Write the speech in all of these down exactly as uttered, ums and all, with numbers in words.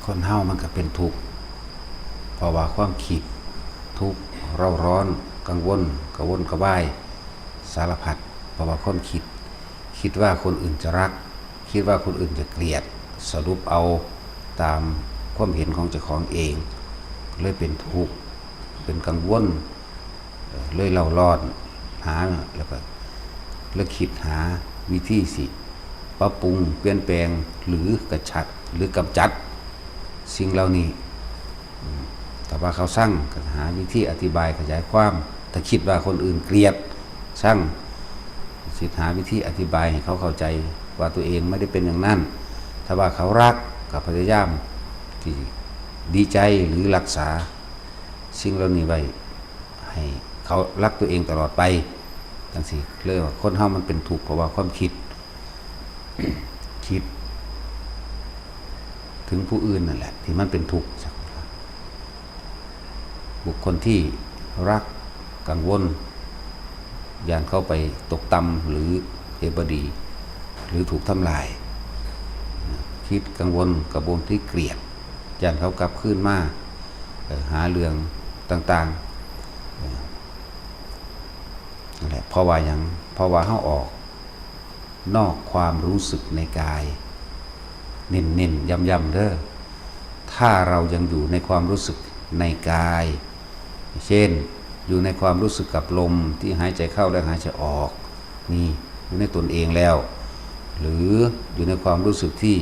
คนเฮามันก็เป็นทุกข์ เพราะว่าความคิด ทุกข์เร่าร้อน กังวล กระวนกระวาย สารพัด เพราะว่าความคิด คิดว่าคนอื่นจะรัก คิดว่าคนอื่นจะเกลียด สรุปเอาตามความเห็นของเจ้าของเอง เลยเป็นทุกข์ เป็นกังวล เอ่อเลยเร่าร้อน หา แล้วก็เลยคิดหาวิธีสิปรับปรุง เปลี่ยนแปลง หรือกระชัด หรือกำจัด สิ่งเหล่านี้ อืม ถ้าว่าเขาซัง ก็หาวิธีอธิบายขยายความ ถ้าคิดว่าคนอื่นเกลียด ซัง สิหาวิธีอธิบายให้เขาเข้าใจว่าตัวเองไม่ได้เป็นอย่างนั้น ถ้าว่าเขารัก ก็พยายามที่ดีใจ หรือรักษาสิ่งเหล่านี้ไว้ ให้เขารักตัวเองตลอดไป จังซี้ เลยว่าคนเฮามันเป็นทุกข์เพราะว่าความคิด คิด ถึงผู้อื่นนั่นแหละ ที่มันเป็นทุกข์ บุคคลที่รัก กังวล ย้านเขาไปตกต่ำ หรือเหตุบ่ดี หรือถูกทำลาย คิดกังวล กระบวนที่เกลียด ย้านเขากลับคืนมา เอ่อ หาเรื่องต่างๆ เอ่อ นั่นแหละ เพราะว่าหยัง เพราะว่าเฮาออกนอกความรู้สึกในกาย เน้นๆ ย้ำๆ เด้อ ถ้าเรายังอยู่ในความรู้สึกในกาย เช่น อยู่ในความรู้สึกกับลมที่หายใจเข้าและหายใจออก นี่ อยู่ในตนเองแล้ว หรืออยู่ในความรู้สึกที่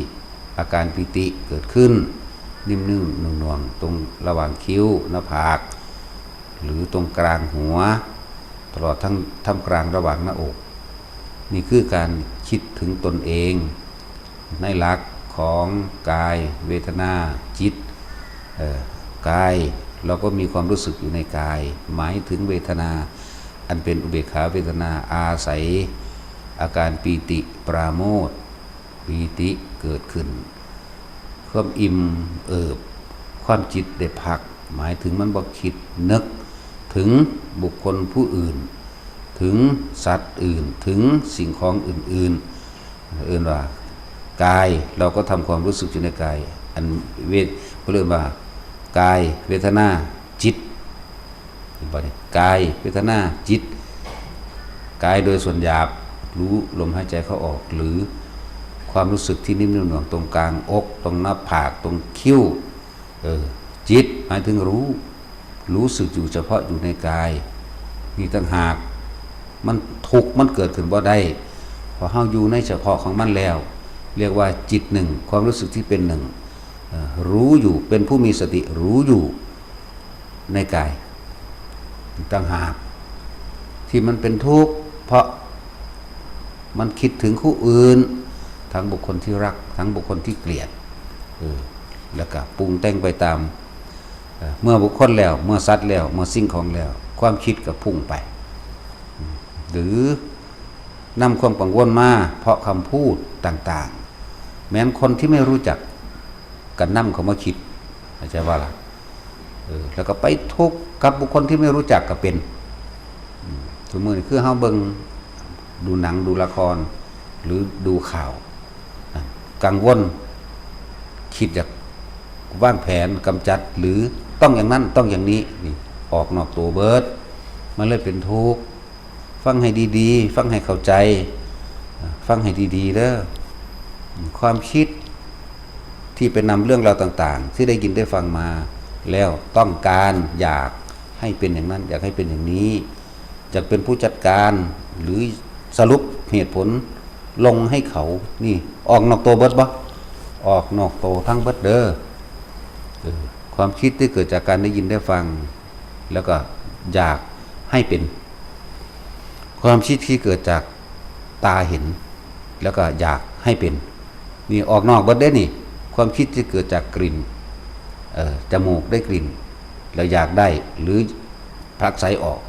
อาการปีติเกิดขึ้น นิ่มๆ หน่วงๆ ตรงระหว่างคิ้ว หน้าผาก หรือตรงกลางหัว ตลอดทั้งท่ามกลางระหว่างหน้าอก นี่คือการคิดถึงตนเอง ในหลักของกาย เวทนา จิต เอ่อ กาย เราก็มีความรู้สึกอยู่ในกาย หมายถึงเวทนา อันเป็นอุเบกขาเวทนา อาศัยอาการปีติปราโมทย์ ปีติเกิดขึ้น ความอิ่มเอิบ ความจิตได้พัก หมายถึงมันบ่คิดนึกถึงบุคคลผู้อื่น ถึงสัตว์อื่น ถึงสิ่งของอื่นๆ เอิ้นว่ากาย เราก็ทำความรู้สึกอยู่ในกาย อันเวท เพิ่นเอิ้นว่ากาย เวทนา จิต บัดนี้กาย เวทนา จิต กายโดยส่วนหยาบ รู้ลมหายใจเข้าออก หรือความรู้สึกที่นิ่มๆ หน่วงๆ ตรงกลางอก ตรงหน้าผาก ตรงคิ้ว เออ จิตหมายถึงรู้ รู้สึกอยู่เฉพาะอยู่ในกาย นี่ต่างหาก มันทุกข์มันเกิดขึ้นบ่ได้ เพราะเฮาอยู่ในเฉพาะของมันแล้ว เรียกว่าจิตหนึ่ง ความรู้สึกที่เป็นหนึ่ง เอ่อ รู้อยู่ เป็นผู้มีสติรู้อยู่ในกาย ต่างหาก ที่มันเป็นทุกข์ เพราะมันคิดถึงผู้อื่น ทั้งบุคคลที่รัก ทั้งบุคคลที่เกลียด เออ แล้วก็ปรุงแต่งไปตาม เอ่อ เมื่อบุคคลแล้ว เมื่อสัตว์แล้ว เมื่อสิ่งของแล้ว ความคิดก็พุ่งไป หรือนำความกังวลมา เพราะคำพูดต่างๆ แม้นคนที่ไม่รู้จัก ก็นำเขามาคิด เข้าใจบ่ล่ะ เออ แล้วก็ไปทุกข์กับบุคคลที่ไม่รู้จักก็เป็น อืม ทุกมื้อนี้คือเฮาเบิ่ง ดูหนัง ดูละคร หรือดูข่าว อ่ะ กังวล คิดอยากวางแผนกำจัด หรือต้องอย่างนั้น ต้องอย่างนี้ นี่ ออกนอกตัวเบิด มันเลยเป็นทุกข์ ฟังให้ดีๆ ฟังให้เข้าใจ อ่ะ ฟังให้ดีๆ เด้อ ความคิดที่ไปนำเรื่องราวต่างๆ ที่ได้ยินได้ฟังมา แล้วต้องการอยากให้เป็นอย่างนั้น อยากให้เป็นอย่างนี้ อยากเป็นผู้จัดการ หรือสรุปเหตุผลลงให้เขา นี่ ออกนอกตัวเบิดบ่ ออกนอกตัวทั้งเบิดเด้อ เออ ความคิดที่เกิดจากการได้ยินได้ฟัง แล้วก็อยากให้เป็น ความคิดที่เกิดจากตาเห็น แล้วก็อยากให้เป็น นี่ออกนอกเบิดเด้นี่ ความคิดที่เกิดจากกลิ่น เอ่อ จมูกได้กลิ่น แล้วอยากได้ หรือผลักไสออก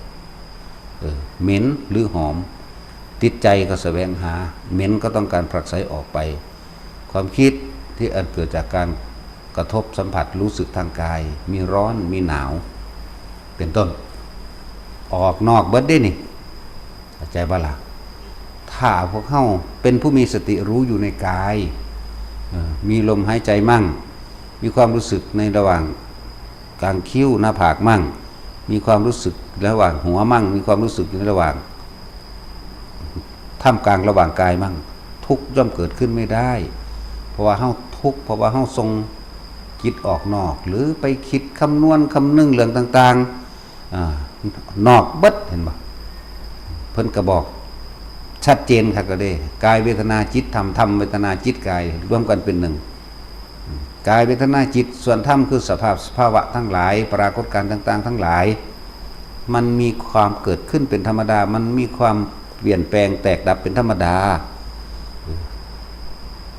เออ เหม็นหรือหอม ติดใจก็แสวงหา เหม็นก็ต้องการผลักไสออกไป ความคิดที่อันเกิดจากการกระทบสัมผัสรู้สึกทางกาย มีร้อน มีหนาว เป็นต้น ออกนอกเบิดเด้นี่ เข้าใจบ่ล่ะ ถ้าพวกเฮาเป็นผู้มีสติรู้อยู่ในกาย เออ มีลมหายใจมั่ง มีความรู้สึกในระหว่างกลางคิ้วหน้าผากมั่ง มีความรู้สึกระหว่างหัวมั่ง มีความรู้สึกอยู่ในระหว่าง ท่ามกลางระหว่างกายมั่ง ทุกข์ย่อมเกิดขึ้นไม่ได้ เพราะว่าเฮาทุกข์ เพราะว่าเฮาส่งจิตออกนอก หรือไปคิดคำนวณคำนึงเรื่องต่างๆ อ่า นอกเบิด เห็นบ่ เพิ่นก็บอกชัดเจนคักก็เด้ กายเวทนาจิตธรรม ธรรมเวทนาจิตกายรวมกันเป็นหนึ่ง กายเวทนาจิต ส่วนธรรมคือสภาพสภาวะทั้งหลาย ปรากฏการณ์ต่างๆ ทั้งหลาย มันมีความเกิดขึ้นเป็นธรรมดา มันมีความเปลี่ยนแปลงแตกดับเป็นธรรมดา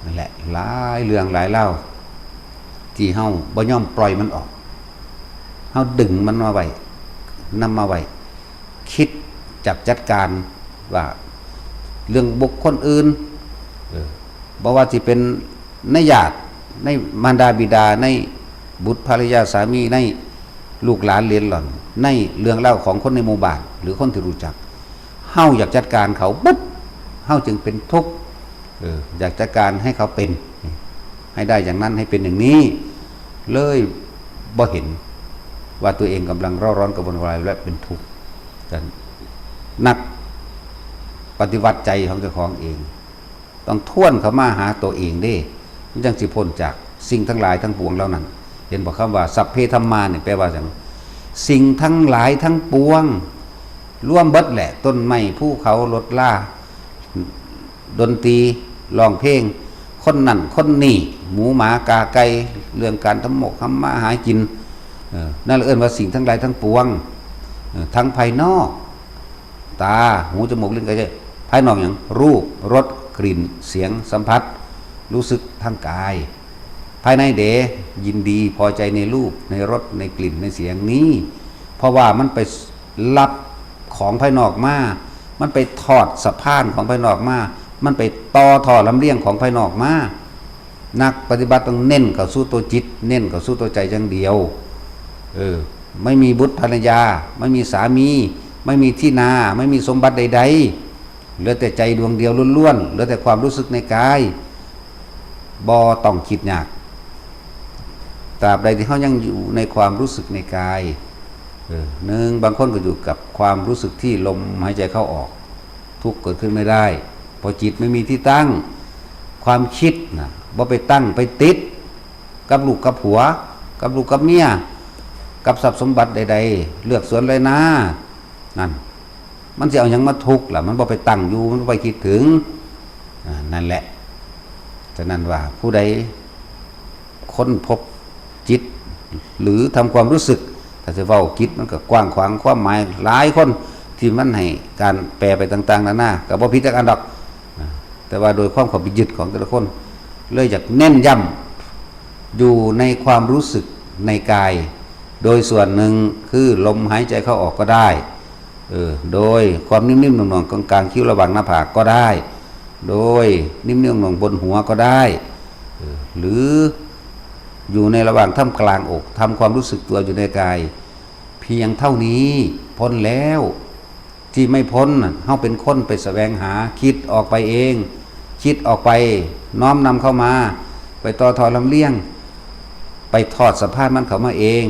นั่นแหละ หลายเรื่องหลายเล่า ที่เฮาบ่ยอมปล่อยมันออก เฮาดึงมันมาไว้ นำมาไว้ คิดจักจัดการว่าเรื่องบุคคลอื่น เออ บ่ว่าสิเป็นในญาติ ในมารดาบิดา ในบุตรภรรยาสามี ในลูกหลานเหลนหล่อน ในเรื่องเล่าของคนในหมู่บ้าน หรือคนที่รู้จัก เฮาอยากจัดการเขาปุ๊บ เฮาจึงเป็นทุกข์ เออ อยากจัดการให้เขาเป็น ให้ได้อย่างนั้น ให้เป็นอย่างนี้ เลยบ่เห็นว่าตัวเองกำลังเร่าร้อนกระวนกระวายและเป็นทุกข์ แต่นักปฏิวัติใจของเจ้าของเอง ต้องทวนเข้ามาหาตัวเองเด้ มันจังสิพ้นจากสิ่งทั้งหลายทั้งปวงเหล่านั้น เห็นบ่ คำว่าสัพเพธัมมาเนี่ยแปลว่าหยัง สิ่งทั้งหลายทั้งปวง รวมเบิดแหละ ต้นไม้ ภูเขา รถรา ดนตรี ร้องเพลง คนนั่นคนนี่ หมูหมากาไก่ เรื่องการทำมกทำมาหากิน เออ นั่นเอิ้นว่าสิ่งทั้งหลายทั้งปวง เออ ทั้งภายนอก ตา หู จมูก ลิ้น กาย ใจ ภายนอกหยัง รูป รส กลิ่น เสียง สัมผัส รู้สึกทางกาย ภายในเด้ ยินดีพอใจในรูป ในรส ในกลิ่น ในเสียงนี้ เพราะว่ามันไปรับของภายนอกมา มันไปทอดสะพานของภายนอกมา มันไปต่อท่อลำเลียงของภายนอกมา นักปฏิบัติต้องเน้นเข้าสู่ตัวจิต เน้นเข้าสู่ตัวใจอย่างเดียว เออ ไม่มีบุตรภรรยา ไม่มีสามี ไม่มีที่นา ไม่มีสมบัติใดๆ เหลือแต่ใจดวงเดียวล้วนๆ เหลือแต่ความรู้สึกในกาย บ่ต้องคิดยาก ตราบใดที่เฮายังอยู่ในความรู้สึกในกาย เออ หนึ่ง บางคนก็อยู่กับความรู้สึกที่ลมหายใจเข้าออก ทุกข์เกิดขึ้นไม่ได้ เพราะจิตไม่มีที่ตั้ง ความคิดนะ บ่ไปตั้งไปติด กับลูกกับผัว กับลูกกับเมีย กับทรัพย์สมบัติใดๆ เลือกสวนไรนา นั่น มันสิเอาหยังมาทุกข์ล่ะ มันบ่ไปตั้งอยู่ มันบ่ไปคิดถึง อ่า นั่นแหละ ฉะนั้นว่าผู้ใดค้นพบจิต หรือทำความรู้สึก ถ้าจะเว้าจิตมันก็กว้างขวางความหมาย หลายคนที่มันให้การแปลไปต่างๆ นานา ก็บ่ผิดจักอันดอก อ่า แต่ว่าโดยความเข้าไปยึดของแต่ละคน เลยอยากเน้นย้ำอยู่ในความรู้สึกในกาย โดยส่วนหนึ่งคือลมหายใจเข้าออกก็ได้ เออ โดยความนิ่มๆหน่วงๆกลางๆคิ้วระหว่างหน้าผากก็ได้ โดยนิ่มๆหน่วงๆบนหัวก็ได้ เออ หรืออยู่ในระหว่างท่ามกลางอก ทำความรู้สึกตัวอยู่ในกาย เพียงเท่านี้พ้นแล้ว ที่ไม่พ้นน่ะ เฮาเป็นคนไปแสวงหา คิดออกไปเอง คิดออกไป น้อมนำเข้ามา ไปต่อท่อลำเลียง ไปทอดสะพานมันเข้ามาเอง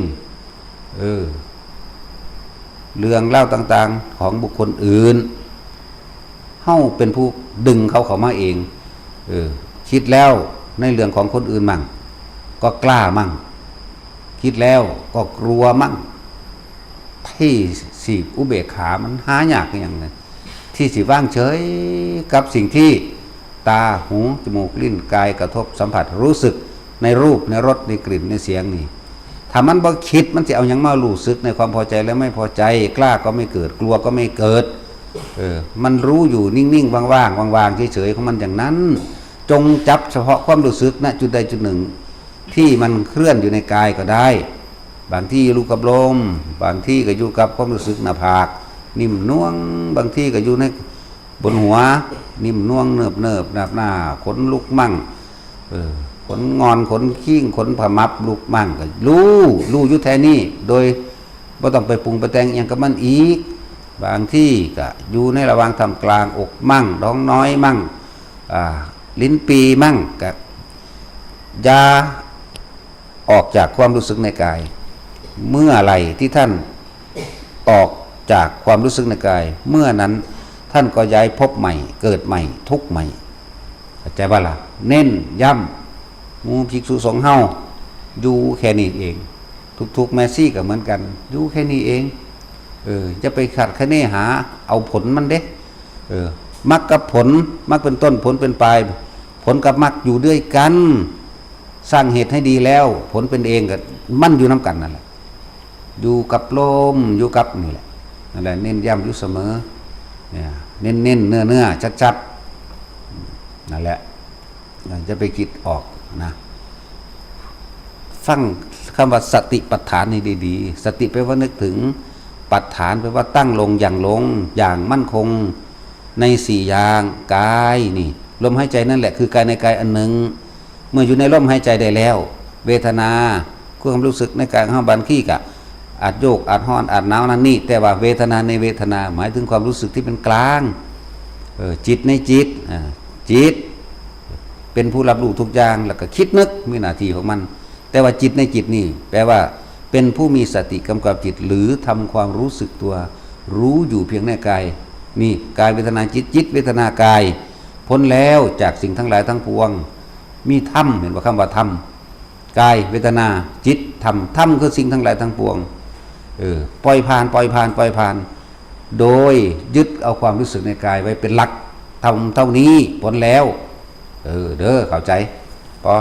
เออ เรื่องเล่าวต่างๆของบุคคลอื่น เฮาเป็นผู้ดึงเขาเข้ามาเอง เออ คิดแล้วในเรื่องของคนอื่นมั่ง ก็กล้ามั่ง คิดแล้วก็กลัวมั่ง ที่สิอุเบกขามันหายากอย่างนั้น ที่สิวางเฉยกับสิ่งที่ตา หู จมูก ลิ้น กายกระทบสัมผัสรู้สึกในรูป ในรส ในกลิ่น ในเสียงนี่ ถ้ามันบ่คิด มันสิเอาหยังมารู้สึกในความพอใจและไม่พอใจ กล้าก็ไม่เกิด กลัวก็ไม่เกิด เออ มันรู้อยู่นิ่งๆว่างๆว่างๆเฉยๆของมันอย่างนั้น จงจับเฉพาะความรู้สึกณจุดใดจุดหนึ่ง ที่มันเคลื่อนอยู่ในกายก็ได้ บางทีอยู่กับลม บางทีก็อยู่กับความรู้สึกหน้าผาก นิ่มนวล บางทีก็อยู่ในบนหัว นิ่มนวล เนิบเนิบหนาบหนา ขนลุกมั่ง เออ ขนงอน ขนคิง ขนผมับลุกมั่ง ก็รู้ รู้อยู่แค่นี้ โดยบ่ต้องไปปรุงไปแต่งอิหยังกับมันอีก บางทีก็อยู่ในระหว่างท่ามกลางอกมั่ง ท้องน้อยมั่ง อ่า ลิ้นปีมั่ง ก็อย่า ออกจากความรู้สึกในกาย เมื่อไหร่ที่ท่านออกจากความรู้สึกในกาย เมื่อนั้นท่านก็ย้ายภพใหม่ เกิดใหม่ ทุกข์ใหม่ เข้าใจบ่ล่ะ เน้นย้ำ หมู่ภิกษุสงฆ์เฮา อยู่แค่นี้เอง ทุกๆแม่ชีก็เหมือนกัน อยู่แค่นี้เอง เออ จะไปคาดคะเนหาเอาผลมันเด้ เออ มรรคกับผล มรรคเป็นต้น ผลเป็นปลาย ผลกับมรรคอยู่ด้วยกัน สร้างเหตุให้ดีแล้ว ผลเป็นเองก็ มันอยู่นำกันนั่นแหละ อยู่กับลม อยู่กับนี่แหละ นั่นแหละ เน้นย้ำอยู่เสมอ เนี่ย เน้นๆ เนื้อๆ ชัดๆ นั่นแหละ อย่าไปคิดออกนะ ฟังคำว่าสติปัฏฐานให้ดีๆ สติแปลว่านึกถึง ปัฏฐานแปลว่าตั้งลง หยั่งลง อย่างมั่นคง ในสี่อย่าง กายนี่ ลมหายใจนั่นแหละ คือกายในกายอันหนึ่ง เมื่ออยู่ในลมหายใจได้แล้ว เวทนา ความรู้สึกในกายของเฮา บางทีก็อาจโยก อาจฮ้อน อาจหนาวนั่นนี่ แต่ว่าเวทนาในเวทนา หมายถึงความรู้สึกที่เป็นกลาง เออ จิตในจิต อ่า จิต เป็นผู้รับรู้ทุกอย่าง แล้วก็คิดนึก มีหน้าที่ของมัน แต่ว่าจิตในจิตนี่ แปลว่า เป็นผู้มีสติกำกับจิต หรือทำความรู้สึกตัว รู้อยู่เพียงในกาย นี่ กายเวทนาจิต จิตเวทนากาย พ้นแล้วจากสิ่งทั้งหลายทั้งปวง มีธรรม เห็นบ่ คำว่าธรรม กายเวทนาจิตธรรม ธรรมคือสิ่งทั้งหลายทั้งปวง เออ ปล่อยผ่าน ปล่อยผ่าน ปล่อยผ่าน โดยยึดเอาความรู้สึกในกายไว้เป็นหลัก ทำเท่านี้ พ้นแล้ว เออ เด้อ เข้าใจ ปอ